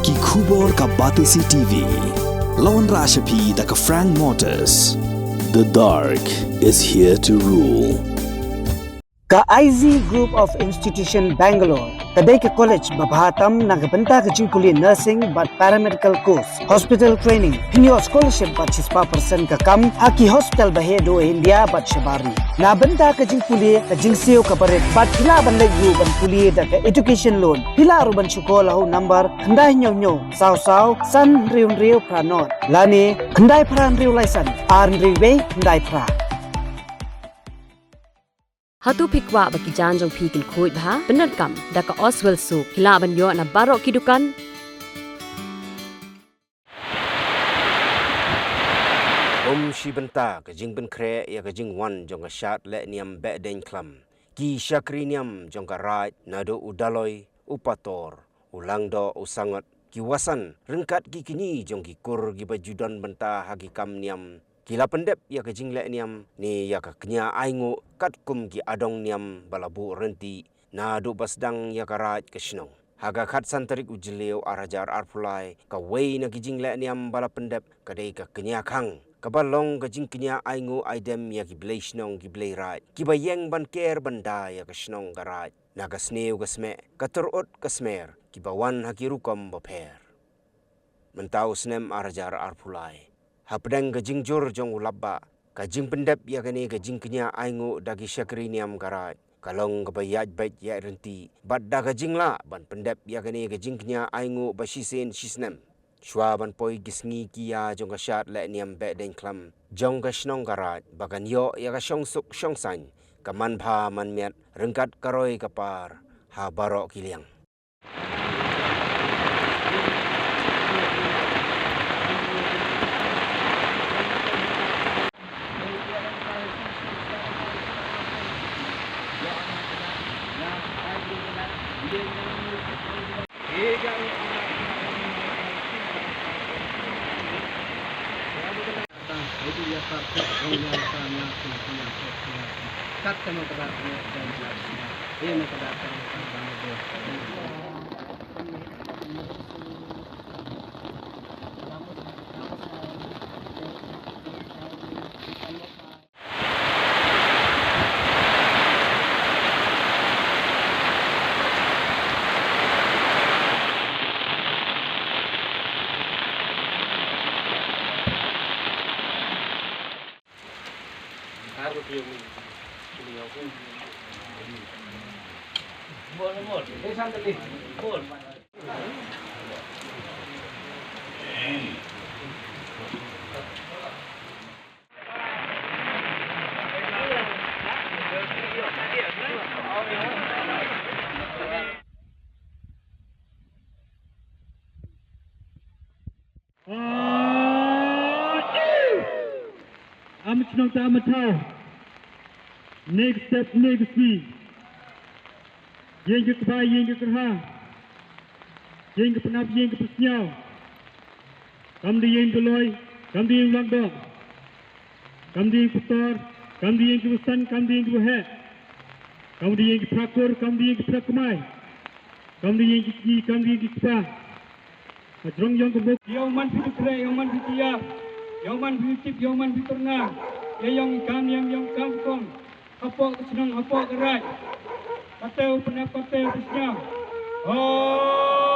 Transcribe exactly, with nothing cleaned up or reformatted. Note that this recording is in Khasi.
Ki khubor ka Batesi T V. La wanrah sha phi da ka Frank Motors. The dark is here to rule. Ka I Z Group of Institution Bangalore ka dei ka college ba bha tam na ka bynta ka jingpule nursing bad paramedical course, hospital training, pynïoh scholarship bad shispah percent ka kam ha ki hospital ba heh duh India bad shabar ri. Na bynta ka jingpule ka jingsiew kaba rit bad phi lah ban leit ruh ban pule da ka education loan. Phi lah ruh ban shu call ha u number khyndai hynñiew hynñiew saw saw san hynriew hynriew phra nod lane khyndai phra hynriew lai san ar hynriew wei khyndai phra. Hato phi kwah ba ki jaiñ jong phi kin khuid bha? Pyndonkam da ka Oswell Soap, phi lah ban ïoh na baroh ki dukan. Kum shi bynta ka jingpynkhreh ïa ka jingwan jong ka shad leh niam Behdeiñkhlam, ki shakri niam jong ka Raid naduh u Daloi, u Pator, u Langdoh, u Sangot, ki Wasan ryngkat ki kñi jong ki kur kiba ju don bynta ha ki kam niam, ki la pyndep ïa ka jingleh niam ne ïa ka kñia ainguh katkum ki adong niam ba la buh rynti naduh ba sdang ïa ka Raid ka shnong. Ha ka khatsan tarik u Jylliew ar hajar arphew lai, kawei na ki jingleh niam ba la pyndep ka dei ka kñia khang, kaba long ka jingkñia ainguh aidem ïa ki blei shnong ki blei Raid kiba ïeng ban ker ban da ïa ka shnong ka Raid. Na ka sniew ka smeh, ka tyrut ka smer, kiba wan ha ki rukom bapher. Mynta u snem ar hajar arphew lai, hapdeng ka jingjur jong u lapbah, ka jingpyndep ïa kane ka jingkñia ainguh da ki shakri niam ka Raid ka long kaba ïaid beit ïaid rynti bad da ka jinglah ban pyndep ïa kane ka jingkñia ainguh ba shisien shisnem. Shuwa ban poi ki sngi ki ïa jong ka shad leh niam Behdeiñkhlam jong ka shnong ka Raid ba kan ïoh ïa ka shongsuk shongsaiñ, ka manbha manmiat ryngkat ka roi ka par ha baroh ki liang. Am chnong ta am thaw. Next step, next week. Ïeng ka kba, ïeng ka kyrha. Ïeng ka pnap, ïeng ka psngiaw. Kam da ïeng ka loi, kam da ïeng langdong. Kam da ïeng ka tor, kam da ïeng ka basan, kam da ïeng ka baheh. Kam da ïeng ka phra kur, kam da ïeng ka phra kmai. Kam da ïeng ki kñi, kam da ïeng ki kpa. Hajrong ïong ka bok. Ïong man phi tu kre, ïong man phi tu ïa. Ïong man phi tu tip, ïong man phi tu rnga. Ïa ïong i kam ïong ïong kam kong. Hapoh ka chnong, hapoh ka raij. Kateu pnep, kateu psngiaw. Oh.